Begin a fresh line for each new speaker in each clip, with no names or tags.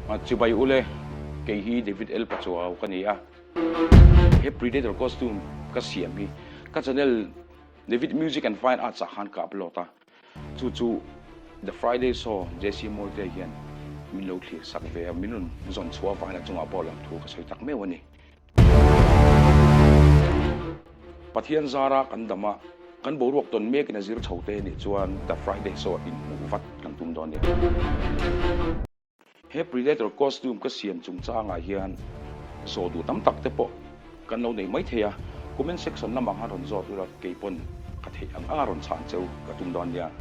Chibai ule, kei hi David L Pachuau ka ni a. He Predator costume ka siam hi ka channel David Music and Fine Arts ah khan ka upload a. Chu chu The Friday Show JC Mawite hian min lo thlir sak ve a, min rawn zawn chhuah avangin a chungah pawh lamthu ka sawi tak meuh a ni. Pathian zara kan dam a, kan boruak tawn mekin a zir chho te nih chuan The Friday Show ah inhmuh vat kan tum dawn nia. He Predator costume ka siam chungchangah hian zawh duh tam tak te pawh kan lo nei mai thei a, comment section lamah khan rawn zawt ula kei pawn ka theih ang anga rawn chhan cheu ka tum dawn nia.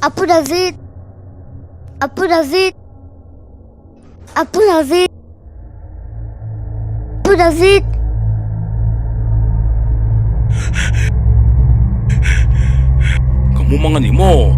Apu David Apu David. A Pu David. Pu David.
Ka mu mang a ni maw?